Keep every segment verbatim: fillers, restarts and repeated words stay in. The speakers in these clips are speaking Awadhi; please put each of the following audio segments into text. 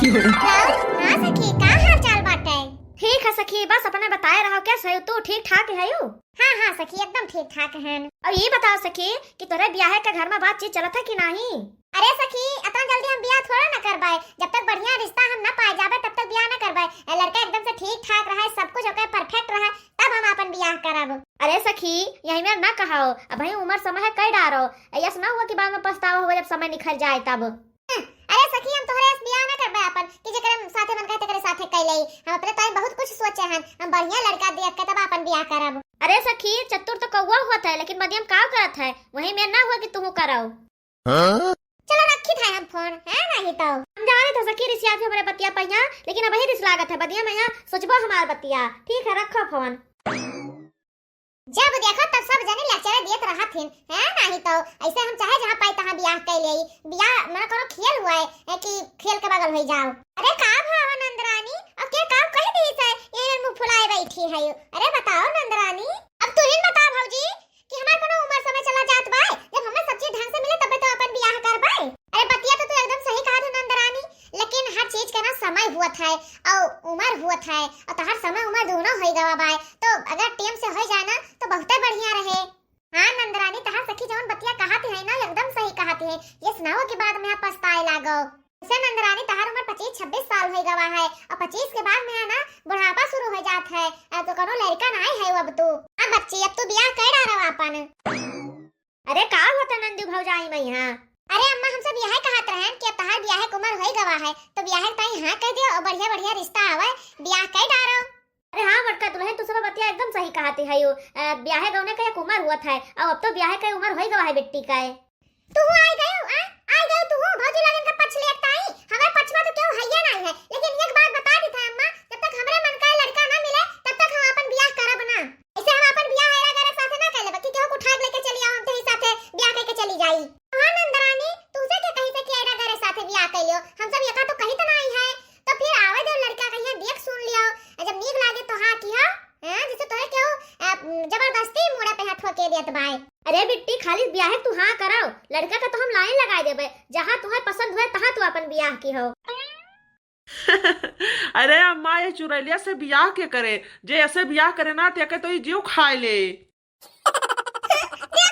और हाँ सखी, का हाल चाल बाटे? ठीक है सखी, बस अपने बताए रहो, कैसे हो तू? ठीक ठाक है यू? हाँ हाँ सखी, एकदम ठीक ठाक है। और ये बताओ सखी कि तोरे ब्याह के घर में बातचीत चलत है कि नहीं? अरे सखी, इतना जल्दी हम ब्याह थोड़ा ना करबे। जब तक बढ़िया रिश्ता हम ना पाए जाबे, तब तक ब्याह ना करबे। ए, लड़का एकदम से ठीक ठाक रहे, सब कुछ ओके परफेक्ट रहे, तब हम अपन ब्याह करब। अरे सखी, यही में ना कहो, अबहीं उम्र समय है, कई डारो। ऐसा ना हुआ कि बाद में पछतावा हुआ जब समय निखर जाए तब। अरे सखी, हम तोहरे से बियाह ना करबे आपन कि जेकरे साथे मन कहे तेकरे साथे कइ लेई। हम अपने ताई बहुत कुछ सोचे हन, हम बढ़िया लड़का देख के तब आपन बियाह करब। अरे सखी, चतुर तो कौआ होत है, लेकिन मदियम काव करत है, वही में ना हुआ कि तुहू करौ। हाँ? चलो रखी था हम फोन, है नहीं तो। हम जाने थे सखी रिसिया थे हमरे बतिया पहिया, लेकिन अबही रिस लागत है बदिया में, यहाँ सोचबो हमार बतिया। ठीक है, रखो फोन। जब देखो तब सब जने लेक्चर दियत रहत हिन, है नाही तो। ऐसे हम चाहे जहाँ पाई तहाँ बियाह कइ लेई। बियाह मन कोनो खेल हुआ है, है कि खेल के बगल होई जाओ। अरे का भा हो नंदरानी, अब के का कह दी से ये मुंह फुलाए बैठी है? अरे बताओ नंदरानी, अब तू ही बता भौजी कि हमार कोनो उम्र समय चला जात बा, जब हमें सब चीज ढंग से मिले तबे तो अपन बियाह करबे। अरे बतिया तो तू एकदम सही कहा तू नंदरानी, लेकिन हर चीज के ना समय हुआ था और उम्र हुआ था, और तहार समय उम्र दोनों होई गवा बाय, तो अगर टेम से होई जाए ना तो बहुते बढ़िया रहे। हाँ नंदरानी, तहार सखी जवन बतिया कहत है ना, एकदम सही कहत है। ये सुनाओ के बाद में आप पछताए लागो। वैसे नंदरानी, तहार उम्र पच्चीस छब्बीस साल होई गवा है, और पच्चीस के बाद में है ना बुढ़ापा शुरू हो जात है, आ, तो कोनो लड़का ना है अब तू। हाँ बच्ची, अब तू बियाह कर डारो अपन। अरे का होता नंदू भौजाई में यहाँ? अरे अम्मा, हम सब यह कहत रहन कि अब तहार बियाह के उम्र होई गवा है, तो बियाह के ताई हाँ कह दियो और बढ़िया बढ़िया रिश्ता आवे, बियाह कर डारो। अरे हाँ मोटका दुल्हन, तू सब बतिया एकदम सही कहती है। यू, अ, ब्याहे गौने का एक उम्र हुआ था, अब, अब तो ब्याहे का उम्र होई गवा है बिट्टी का। तू आई गयो, आ? आई गयो तू, भौजी लगन का पछ लेत आई। हमारे पछवा तो केहू हइये नहीं है, लेकिन एक बात बता दी था अम्मा, जब तक हमरे मन का लड़का ना मिले, तब तक हम अपन बियाह करब ना। ऐसे हम अपन बियाह एरा गैरा साथे ना कर लेबे कि केहू को उठा के लेके चली आओ, हम तेरी साथे बियाह करके चली जाई। हाँ नंदरानी, तुझे के कही से कि एरा गैरा साथे बियाह कर लियो, हम सब एका तो कही तो नहीं है, तो फिर आवे दो लड़का कहिया देख सुन लियो, जब नीक लागे तो हाँ किया, हैं, जैसे तोहे केहू, अ, जबरदस्ती मुड़ा पे हाथ ठोके देत बाय। अरे बिट्टी, खाली बियाहे तू हाँ कराओ, लड़का का तो हम लाइन लगाए देबे, जहाँ तुहे पसंद हुए तहाँ तू अपन बियाह की हो। अरे अम्मा, ये चुरैलिया से बियाह के करे? जे ऐसे बियाह करे ना, तेके तो ई जीव खाए ले। देख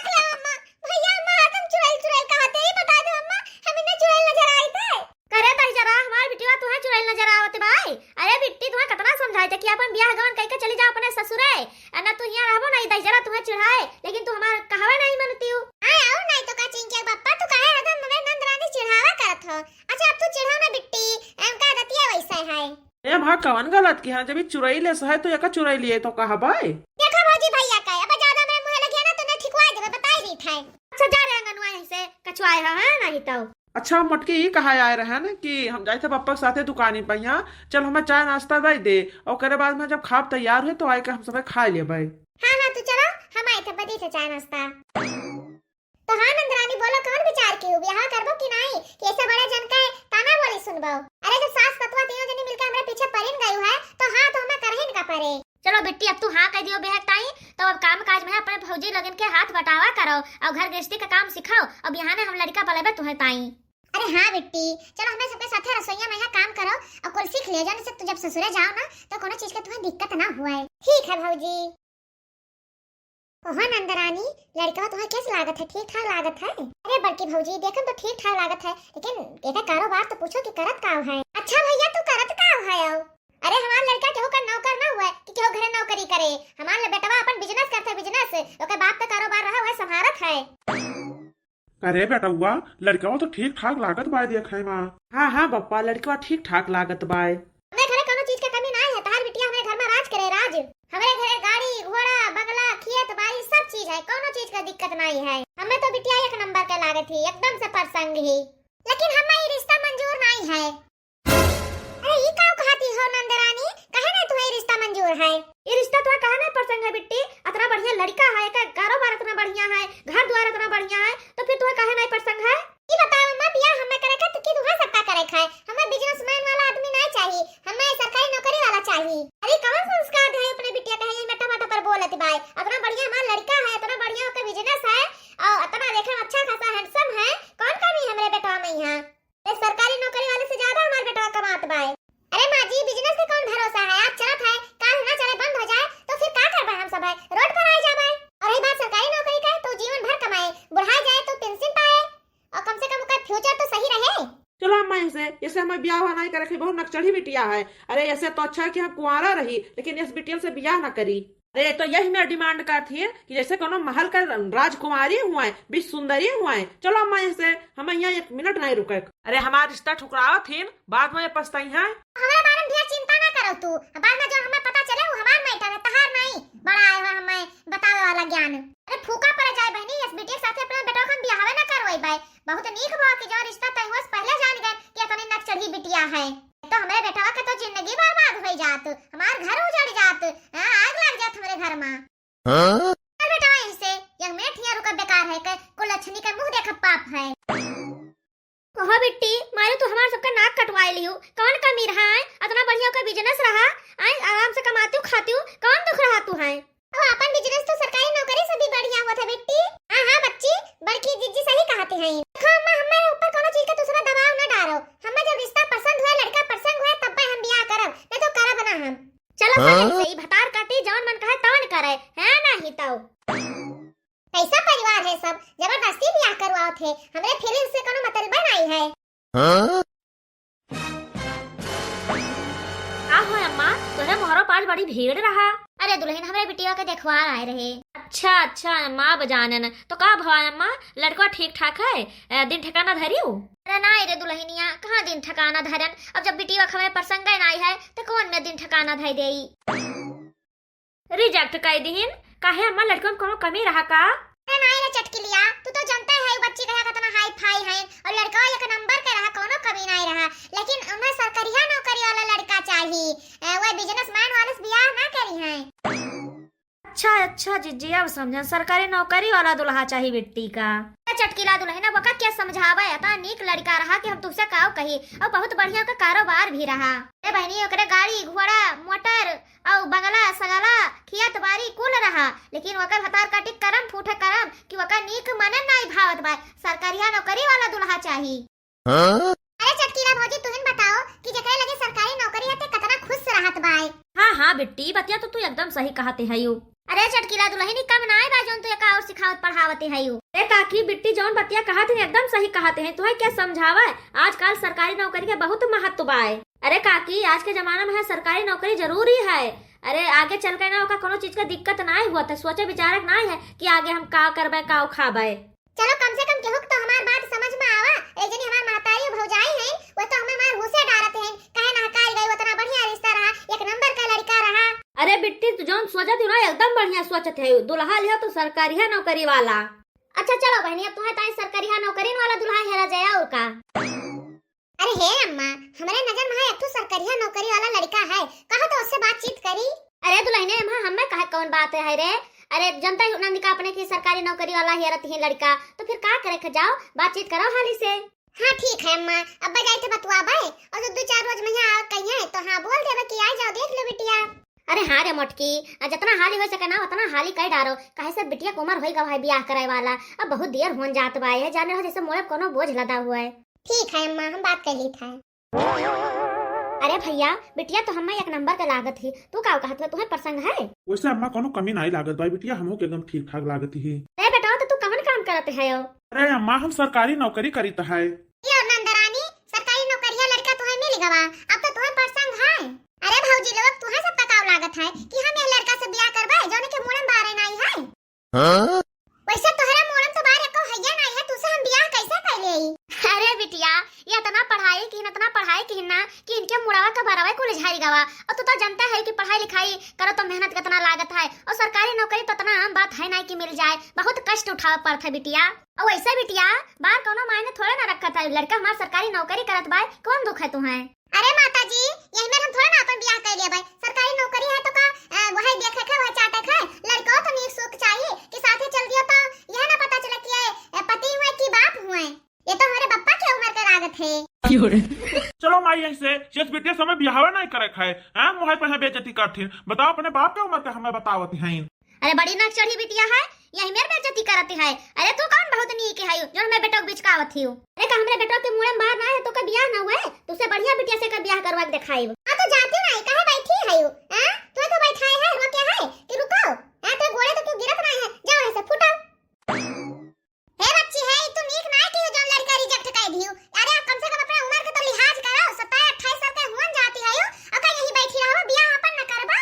लो अम्मा, भैया अम्मा हरदम चुड़ैल चुड़ैल कहते, ई बता दो अम्मा, हम इन्हें चुड़ैल नजर आई थे? करे तही जरा, हमार बिटिया तुहे चुड़ैल नजर आवत बाय। अरे बिट्टी, तुहे कितना समझाए थे कि अपन बियाह गवन कइके चली जाओ अपने ससुरे, आ ना तू हियाँ रहबो नहीं, दही जरा तुहे चिढ़ाए, लेकिन तू हमार कहवे नहीं मनती हो। आय आओ नहीं तो का चिंकिया बप्पा, तू काहे हरदम हमें नंद रानी चिढ़ावा करत हो? अच्छा अब तू चिढ़ाओ ना बिट्टी, एम का रतिया वैसे है। ए भा, कवन गलत किहा? जब ई चुरैल से है तो एका चुरैलिए तो कहबै। देखा भौजी भैया का, अब ज्यादा मेरे मुँह लगिया ना तो ना ठिकवा देबे, बताई दी था। अच्छा जा रे अंगनवा यहीं से, कछुआए हा, हाँ, नहीं तो। अच्छा मोटकी, ई कहा आए रहन कि हम जाए थे पप्पा के साथे दुकानी पहिया, चल हमें चाय नाश्ता दे दे, और ओकरे बाद में जब खाब तैयार हुए तो आए के हम सब खा लेबै। हाँ हाँ तू चलो, हम आए थे बदी थे चाय नाश्ता। तो हाँ नंदरानी, बोलो कौन विचार की हो, ब्याह करबो कि नहीं, कि ऐसे बड़े जन के ताना बोली सुनबो? अरे जब सास पतवा तीनों जनी मिलके हमरे पीछे परिन गयू है तो हाँ तो हमें करहिन का परे। चलो बिट्टी, अब तू हाँ कह दियो ब्याह ताई, तो अब काम काज में अपने भौजी लगन के हाथ बटावा करो और घर गृहस्थी का काम सिखाओ। अब यहाँ ने हम लड़का पलेबे तुहे ताई। अरे हाँ बिट्टी, चलो हमें सबके साथे रसोईया में यहाँ काम करो और कुल सीख लियो, जौन से तू जब ससुरे जाओ ना तो कोनो चीज के तुम्हें दिक्कत ना हुए। ठीक है भौजी। ओहो नंदरानी, लड़का तुम्हें कैसे लागत है, ठीक ठाक लागत है? अरे बड़की भौजी, देखम तो ठीक ठाक लागत है, लेकिन एका कारोबार तो पूछो कि करत का है। अच्छा भैया, तू करत का है? अरे हमार लड़का केहू का नौकर ना हुए कि केहू घरे नौकरी करे, हमार ल-, बेटवा अपन बिजनेस करत है, बिजनेस, ओके बाप का कारोबार रहा हुए संभारत है। अरे बेटउआ, लड़कवा तो ठीक ठाक लागत बाय देखे मा। हाँ हाँ बप्पा, लड़कवा ठीक ठाक लागत बाय। हमरे घरे कोनो चीज के कमी ना है, तहार बिटिया हमरे घर में राज करे, राज। हमरे घरे गाड़ी, घोड़ा, बंगला, खेत, बाड़ी सब चीज है, कोनो चीज का दिक्कत नहीं है। हमें तो बिटिया एक नंबर के लागत ही, एकदम से परसंग ही। लेकिन हमें ये रिश्ता मंजूर नहीं है। अरे ई का कहती हो नंदरानी, काहे ना तुम्हें रिश्ता मंजूर है? ये रिश्ता तुम्हें काहे ना पसंद है बिट्टी? इतना बढ़िया लड़का है, एकर कारोबार इतना बढ़िया है, घर द्वार इतना बढ़िया है, तो फिर तुम्हें काहे ना पसंद है? ई बताओ अम्मा, बियाह हमें करे का तो की तुम्हें सबका करे खाए? हमें बिजनेसमैन वाला आदमी नहीं चाहिए, हमें सरकारी नौकरी वाला चाहिए। अरे कौन संस्कार दे अपने बिटिया का, ये मेटा माटा पर बोलत बाय? इतना बढ़िया हमारा लड़का है, इतना बढ़िया ओकर बिजनेस है और इतना देखे में अच्छा खासा हैंडसम है, कौन कमी है हमरे बेटवा में यहाँ? ए, सरकारी नौकरी वाले से ज्यादा अरे माँ जी, business के कौन भरोसा है, आज चलत है, काल ना चले, बंद हो जाए, तो फिर का करबे हम सब है, रोड पर आए जाबे। और रही बात सरकारी नौकरी का, तो जीवन भर कमाए, बुढ़ा जाए तो पेंशन पाए, और कम से कम ओकर future तो सही रहे। चलो अम्मा, ऐसे, ऐसे हमें ब्याह हुआ नहीं करे, बहुत नकचढ़ी बिटिया है। अरे ऐसे तो अच्छा है कि हम कुंवारा रही, लेकिन इस बिटिया से ब्याह ना करी। अरे तो यही मेरा demand का थी कि जैसे कोनो महल का राजकुमारी हुआ है, बीच सुंदरी हुआ है। चलो अम्मा, ऐसे हमें यहाँ एक मिनट नहीं रुके। अरे हमारा रिश्ता ठुकरावत थीन, बाद में पछताई हैं। हमारे बारे में ढेर चिंता ना करो तू, बाद में जो हमें पता चले वो हमार matter है, तहार नहीं। बड़ा आए हुआ हमें बतावे वाला ज्ञान। अरे फूका पड़ जाए बहनी, इस बिटिया के साथे अपने बेटवा के हम बियाहवे ना करवाई बाय। बहुत नीक बा कि जो रिश्ता तय हुआ से पहले जान गए कि इतनी नकचढ़ी बिटिया है। तो हमरे बेटवा के तो जिंदगी बर्बाद हो जात, हमार घर उजड़ जात, हाँ, आग लग जात हमरे घर में। हाँ? चल बेटवा यहीं से, एक मिनट यहाँ रुका बेकार है के, कुलच्छनी के मुंह देखब पाप है। कहो बिट्टी, मारे तू हमार सबका नाक कटवाए लियो, कौन कमी रहा है? इतना बढ़िया का business रहा, आए आराम से कमाती हूँ, खाती हूँ, कौन दुख रहा तू है? अब अपन business तो सरकारी नौकरी से भी बढ़िया हुआ था बिट्टी। हाँ, हाँ बच्ची, बड़की जिज्जी सही कहते हैं। देखो अम्मा, हमारे ऊपर कोनो चीज का दूसरा दबाव न डालो। हमें जब रिश्ता पसंद हुआ, लड़का पसंद हुआ, तब पे हम बियाह करब, नहीं तो करब ना हम। चलो हाँ? सही सही भतार काटी, जौन मन कहे तौन करे, है ना ही तो। कैसा परिवार है सब, जबरदस्ती बियाह करवाओ थे, हमरे feelings से कोनो मतलब नहीं है। हाँ? का हो अम्मा, तोहरे मोहरो पास बड़ी भीड़ रहा। अरे दुल्हन, हमरे बिटिया के देखवार आए रहे। अच्छा अच्छा अम्मा, अब जानन तो का भवा अम्मा, लड़का ठीक ठाक है, ए, दिन ठिकाना धरियो? अरे नाई रे दुल्हनिया, कहाँ दिन ठिकाना धरन? अब जब बिटिया के हमरे पसंद नाई है तो कौन में दिन ठिकाना धर देई? Reject कर दीहिन। काहे अम्मा, लड़कन में कोनो कमी रहा का? अरे नाई रे चटकिलिया, तू तो जानते है बच्ची कहे कितना high-fi है और लड़का एक नंबर के रहा, कोनो कमी नाई रहा, लेकिन उन्हें सरकारिया नौकरी वाला लड़का चाहिए, ए, वह businessman वाले से बियाह ना करी है। अच्छा अच्छा जिज्जी, अब समझन, सरकारी नौकरी वाला दुल्हा चाहिए बिट्टी का। ए चटकिला दुल्हन, अब ओका क्या समझावे, इतना नीक लड़का रहा कि हम तुमसे काव कही, और बहुत बढ़िया का कारोबार भी रहा। ए बहनी, ओकरे गाड़ी घोड़ा मोटर और बंगला सगला, खियत बारी कुल रहा, लेकिन ओकर भतार काटी करम फूटे करम कि ओकर नीक मने नाई भावत बा। सरकारिया नौकरी वाला दुल्हा चाही। हाँ? अरे चटकीला भौजी, तुहिन बताओ कि जेकरे लगे सरकारी नौकरी है, ते कतना खुश रहत बाय। हाँ, हाँ बिट्टी, बतिया तो तू एकदम सही कहते हयू। अरे चटकीला दुल्हन, ई कम नाय बा जौन तू एका और सिखावत पढ़ावते हयू। अरे काकी, बिट्टी जौन बतिया कहत है एकदम सही कहते हैं, तुहे क्या समझावे? आजकल सरकारी नौकरी के बहुत महत्व बाय। अरे काकी, आज के जमाना में है सरकारी नौकरी जरूरी है। अरे आगे चल के ना ओका कोनो चीज का दिक्कत नाय हुआ था, सोचे विचारे के नाय है कि आगे हम का करबे, का खाबे। चलो कम से कम केहू के तो हमार बात समझ में आवा। एक जनी हमार महतारी भौजाई है, वो तो हमें हमार हुसे डारत है, कहे नहकाई गई, उतना बढ़िया रिश्ता रहा, एक नंबर का लड़का रहा। अरे बिट्टी, तू जौन सोचत हो ना एकदम बढ़िया सोचत है, दुल्हा लिया तो सरकारी है नौकरी वाला। अच्छा चलो बहनी, अब तुम्हें ताई सरकारी है नौकरी वाला दुल्हा हेरा जाया और का। अरे हे अम्मा, हमरे नजर में है एक ठो सरकरिया नौकरी वाला लड़का है, कहो तो उससे बातचीत करी। अरे दुल्हने अम्मा, हमें कहे कौन बात है रे? अरे जनता ही नंदिका अपने की सरकारी नौकरी वाला हेरत ही लड़का, तो फिर का करे के जाओ, बातचीत करो हाली से। हाँ ठीक है अम्मा, अब जाए थे बतुआ बाय और दो चार रोज में यहाँ आवे कहिए तो हाँ बोल देवे कि आ जाओ देख लो बिटिया। अरे हाँ रे मोटकी, आ जतना हाली हो सके ना उतना हाली कर डारो, काहे से बिटिया के उम्र होई गवा है बियाह करे वाला, अब बहुत देर होन जात बा है, जाने रहो जैसे मोड़े कोनो बोझ लदा हुआ है। ठीक है अम्मा, हम बात कर ली था। अरे भैया, बिटिया तो हमें एक नंबर के लागत ही, तू का कहत हो, तुम्हें प्रसंग है? वैसे अम्मा कोनो कमी नहीं लागत बा बिटिया, हमहू के एकदम ठीक ठाक लागत ही। अरे बेटा, तो तू कवन काम करत है हो? अरे अम्मा, हम सरकारी नौकरी करीत है। ये नंदरानी, सरकारी नौकरिया लड़का तुम्हें मिल गवा, अब तो तुम्हें प्रसंग है। अरे भौजी लोग, तुम्हें सब पकाव लागत है कि हम यह लड़का से ब्याह करबे, जोने के मुड़न बारे नहीं है। हाँ? वैसे तोहरा मोड़न तो बाहर एको हैया नाई है, तुसे हम बियाह कैसे कर लेई? अरे बिटिया, ये इतना पढ़ाई किहिन, इतना पढ़ाई किहिन ना कि इनके मुड़वा का बरवा कुल झारी गवा। और तू तो जानता है कि पढ़ाई लिखाई करो तो मेहनत कितना लागत है, और सरकारी नौकरी तो इतना आम बात है नाई कि मिल जाए, बहुत कष्ट उठावे पड़त है बिटिया। और वैसे बिटिया, बाहर कोनो मायने थोड़े ना रखत है, लड़का हमार सरकारी नौकरी करत बाय, कौन दुख है तुम्हें? अरे माता जी, यही में हम थोड़ा ना अपन बियाह कर लेबै। सरकारी नौकरी है तो का, अ, वही देखे के, वही चाटे के। लड़को तो नीक सुख चाहिए कि साथे चल दियो तो यह ना पता चले कि ये, अ, पति हुए कि बाप हुए। ये तो हमारे बप्पा के उम्र के लागत है। चलो माई, यहीं से शेष बिटिया समय बियाहवा नहीं करे खाए, हैं? मोहे पर बेइज्जती करथिन। बताओ अपने बाप के उम्र के हमें बतावत हैं। अरे बड़ी नाक चढ़ी बिटिया है, यही मेर बेइज्जती करत है। अरे तू कौन बहुत नीक है जो हमें बेटो के बिचकावत हियो? अरे का हमरे बेटो के मुड़े में बार ना है तो का बियाह ना हुए? तुसे बढ़िया बिटिया से का बियाह करवा के देखाइब। हाँ तो जाती नहीं, काहे बैठी है यू? हाँ? तू तो बैठाए है, रुके है कि रुको? हाँ तो गोड़े तो क्यों गिरत नहीं है? जाओ ऐसे फुटो। हे बच्ची है, ई तू नीक नाय कियो जौन लड़का reject कर दियो। अरे अब कम से कम अपने उम्र के तो लिहाज करो, सत्ताईस अट्ठाईस साल के हुअन जाती है यू, और का यही बैठी रहो, बियाह अपन न करबो?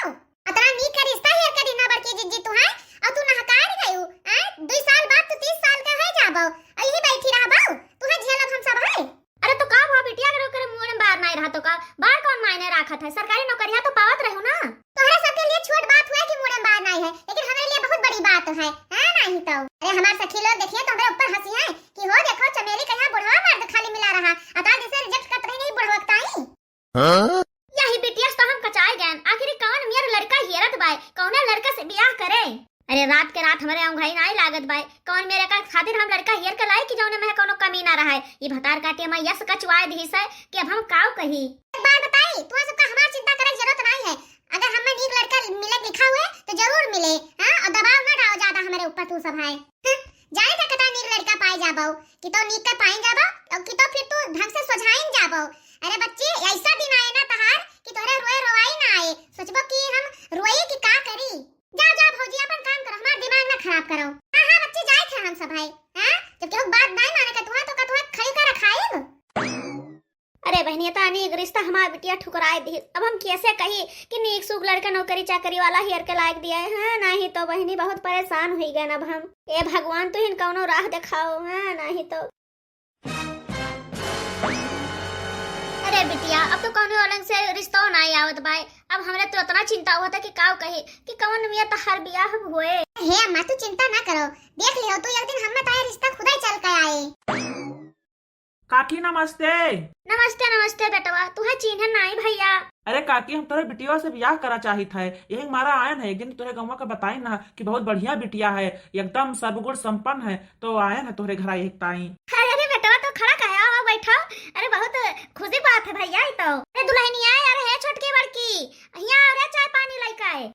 अतना नीक के रिश्ता हेर के दीना बड़की जिज्जी तू है, और तू नहकार गयू, हैं? दुई साल बाद तू तीस साल के हो जाबो, और यही बैठी रहबो, तू है झेलब हम सब है। अरे तो का हुआ बिटिया, अगर ओकरे मुंह में बार नहीं रहा तो का, बार कौन मायने राखत है, सरकारी नौकरिया तो पावत रहू ना। तोहरे सबके लिए छोट बात हुआ कि मुंह में बार नहीं है, लेकिन हमारे लिए बहुत बड़ी बात है, है नहीं तो। अरे हमार सखी लोग देखिए तो हमारे ऊपर हंसी है कि हो देखो चमेली का यहाँ बुढ़वा मर्द खाली मिला रहा, अता जैसे reject करत रही नहीं बुढ़वा ताई। हाँ? यही बिटिया से तो हम कचाए गए, आखिर कौन मेर लड़का हेरत बाय, कौने लड़का से बियाह करे? अरे रात के रात हमारे औंघाई नाई लागत बाय, कौन मेरे का खातिर हम लड़का हेर के लाई कि जौने में कौनो कमी ना रहे। ये भतार काटे में यस कचवाए दिहिस है कि अब हम काव कही। एक बात बताई, तू सबका हमार चिंता करे की जरूरत नहीं है। अगर हमें नीक लड़का मिले लिखा हुए तो जरूर मिले, हाँ? और दबाव ना डालो ज्यादा हमारे ऊपर तू सब है। हम्म, जाने का कता नीक लड़का पाए जाबो, कि तो नीक का पाए जाबो, और कि तो फिर तू ढंग से सोझाइन जाबो। अरे बच्ची, ऐसा दिन आए ना तहार कि तोहरे रोए रोवाई ना आए, सोचबो कि हम रोए कि का करी। जा, जा भौजी, अपन काम करो, हमार दिमाग ना खराब करो। हाँ, हाँ बच्ची, जाए थे हम सब है। हाँ, जब केहू बात नहीं माने के तुहा तो का तुहा खड़ी कर रखाइब? अरे बहनी, इतना नीक रिश्ता हमार बिटिया ठुकराए दी, अब हम कैसे कही कि नीक सूख लड़का नौकरी चाकरी वाला हेर के लायक दिया है। हाँ, नहीं तो बहनी बहुत परेशान हुई गए अब हम। ए भगवान, तू हिन कौनो राह दिखाओ। हाँ, नहीं तो। अरे बिटिया, अब तो कौनो अलग से रिश्तो नहीं आवत बाय। अब हमरे तो इतना चिंता हुआ था कि काव कही कि कौन मियाँ तहार बियाह हुए। हे अम्मा, तू चिंता ना करो, देख लियो तू, एक दिन हमें ताए रिश्ता खुदा ही चल के आए। काकी नमस्ते। नमस्ते, नमस्ते बेटवा, तुहे चीन्हे नाई भैया। अरे काकी, हम तोहरे बिटिया से बियाह करा चाहित है, यही मारा आयन है, एक दिन तोहरे गौवा का बताई ना कि बहुत बढ़िया बिटिया है, एकदम सर्वगुण संपन्न है, तो आयन है तोहरे घरा एक ताई। अरे, अरे बेटवा, तो खड़ा काहे, आओ, आओ, बैठो। अरे बहुत खुशी बात है भैया, ये तो। अरे दुल्हनिया, अरे हे छोटकी बड़की, हियाँ अरे चाय पानी लेके आए।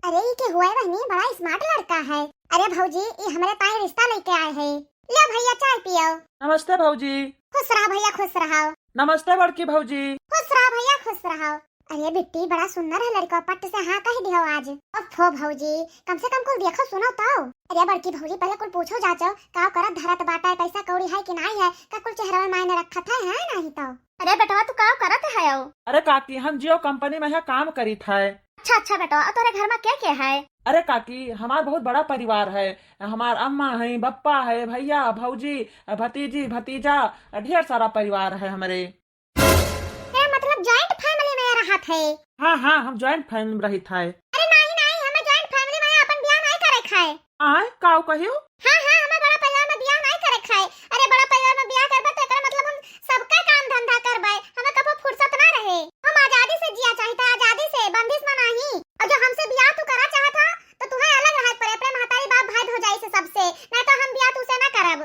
अरे, ई के हुआ बहनी, बड़ा smart लड़का है। अरे भौजी, ई हमरे ताई रिश्ता लेके आए है। ले भैया, चाय पियो। नमस्ते भौजी। खुश रहा भैया, खुश रहा। नमस्ते बड़की भौजी। खुश रहा भैया, खुश रहा। अरे बिट्टी, बड़ा सुंदर है लड़का, पट से हाँ कह दियो आज। ओफो भौजी, कम से कम कुल देखो सुनो तो। अरे बड़की भौजी, पहले कुल पूछो जाचो, का करत धरत बाटा, पैसा कौड़ी है कि नाई है, का कुल चेहरा में मायने रखत है, है नहीं तो। अरे बेटवा, तू का करत है? अरे काकी, हम Jio company में यहाँ काम करीत है। अच्छा, अच्छा बेटवा, और तोरे घर में के के है? अरे काकी, हमार बहुत बड़ा परिवार है। हमार अम्मा है, बप्पा है, भैया, भौजी, भतीजी, भतीजा, ढेर सारा परिवार है हमरे। ए, मतलब joint family में रहत है? हाँ, हाँ, हम joint family में रहित है। अरे नहीं, नहीं, हमें joint family में अपन बियाह नहीं करे खाए। आय, काऊ कहियो? हाँ, हाँ, हमें बड़ा परिवार में बियाह नहीं करे खाए। अरे बड़ा परिवार में बियाह करबा तो एकरा मतलब हम सबका काम धंधा करबे, हमें कबो फुर्सत ना रहे। हम आजादी से जिया चाहित है, आजादी से, बंदिश में नहीं। और जो हमसे बियाह तू करा चाहत हा, तो तुम्हें अलग रहे पड़े अपने महतारी बाप भाई भौजाई से सबसे, नहीं तो हम बियाह तुसे ना करब।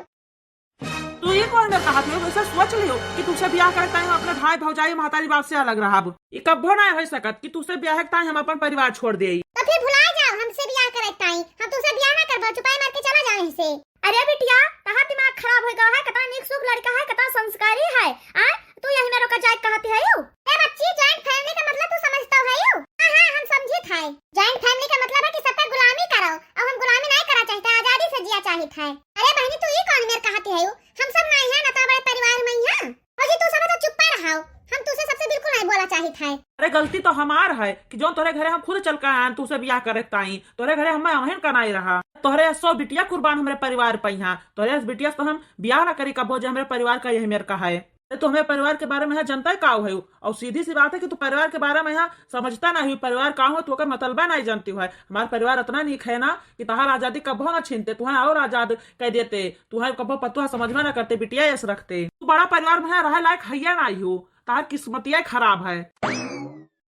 तू ये कौन में कहा थे, वैसे सोच लियो कि तुसे बियाह करे ताई हम अपने भाई भौजाई महतारी बाप से अलग रहब। ये कब्बो ना हो सकत कि तुसे बियाह के ताई हम अपन परिवार छोड़ देई। तो फिर भुला जाओ हमसे बियाह करे ताई, हम तुसे बियाह ना करबो, चुपाई मार के चला जाओ यहीं से। अरे बिटिया, तहार दिमाग खराब हो गया है, कतना नीक सुख लड़का है, कतना संस्कारी है, आ? तू यही में रोका जाए कहती है यू? ए बच्ची, joint family का मतलब तू समझता है यू? हाँ, हाँ, हम समझित है। Joint family का मतलब है कि सबका गुलामी करो, और हम गुलामी नहीं करा चाहित, आजादी से जिया चाहित है। अरे बहनी, तू ई कौन मेर कहती है यू? हम सब नहीं है ना तो बड़े परिवार में ही है। भौजी, तू सब तो चुप्पा रहो, हम तुसे सबसे बिल्कुल नहीं बोला चाहित है। अरे गलती तो हमार है कि जौन तोहरे घरे हम खुद चल के आयन, तुसे बियाह करे ताई, तोहरे घरे हमें अहन का नहीं रहा। तोहरे सौ बिटिया कुर्बान हमरे परिवार पे यहाँ, तोहरे बिटिया से तो हम बियाह ना करी कबो, जे हमरे परिवार का यही मेर का है। अरे तू हमरे परिवार के बारे में यहाँ जनता ही का हो, और सीधी सी बात है कि तू परिवार के बारे में यहाँ समझता नहीं हो, परिवार का हो, तू ओकर मतलबा नहीं जानती हो। हमार परिवार इतना नीक है ना कि तहार आजादी कबो ना छीनते, तुहें और आजाद कर देते, तुहें कबो पतुआ समझबा ना करते, बिटिया यस रखते। तू बड़ा परिवार में यहाँ रहे लायक हैया नहीं हो, तहार किस्मतिया खराब है।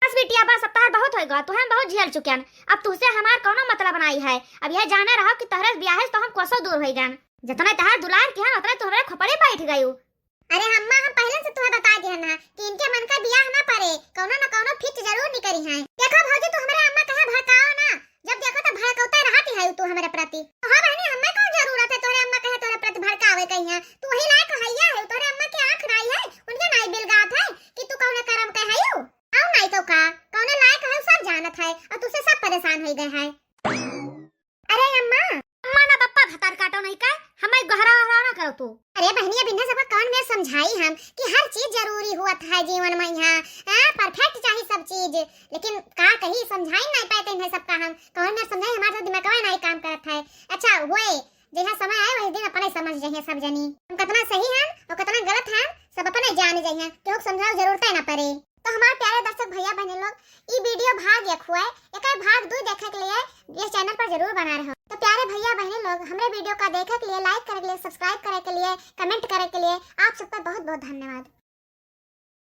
बस बिटिया बस, अब तहार बहुत होइगा, तुहें बहुत झेल चुकियन, अब तुहसे हमार कौनो मतलब नहीं है। अब यह जाने रहो कि तोहरे बियाहे से तो हम कोसों दूर होइगन। जितने तहार दुलार किहन उतने तू हमरे खोपड़े बैठ गयू। अरे अम्मा, हम पहले से तुहें बता दिहन ना कि इनके मन का बियाह ना पड़े, कौनो न कौनो फिच जरूर निकरी है। देखो भौजी, तू हमरे अम्मा कहे भड़काओ ना, जब देखो तो और तुसे सब परेशान होइ गए हैं। अरे अम्मा, अम्मा ना पप्पा भतार काटो नहीं का, हमें गहरा गहरा ना करो तू। अरे बहनी, अब इन्हें सबका कौन में समझाई हम कि हर चीज जरूरी हुआ है जीवन में। यहाँ हाँ, परफेक्ट चाहिए सब चीज, लेकिन का कही, समझाई नहीं पाए इन्हें सबका हम। कौन में समझाई, हमारा तो दिमागवा नहीं काम करत है। अच्छा हुए, जहाँ समय आए वही दिन अपने समझ जाइए सब जनी, हम कितना सही हैं और कितना गलत हैं, सब अपने जान जाइए, केहू के समझावे जरूरत ही ना पड़े। तो हमारे प्यारे दर्शक भैया बहन लोग, ई वीडियो भाग एक हुए, एक भाग दो देखे के लिए ये चैनल पर जरूर बना रहो। तो प्यारे भैया बहन लोग, हमरे वीडियो का देखे के लिए, लाइक करे के लिए, सब्सक्राइब करे के लिए, कमेंट करे के लिए आप सबका बहुत बहुत धन्यवाद।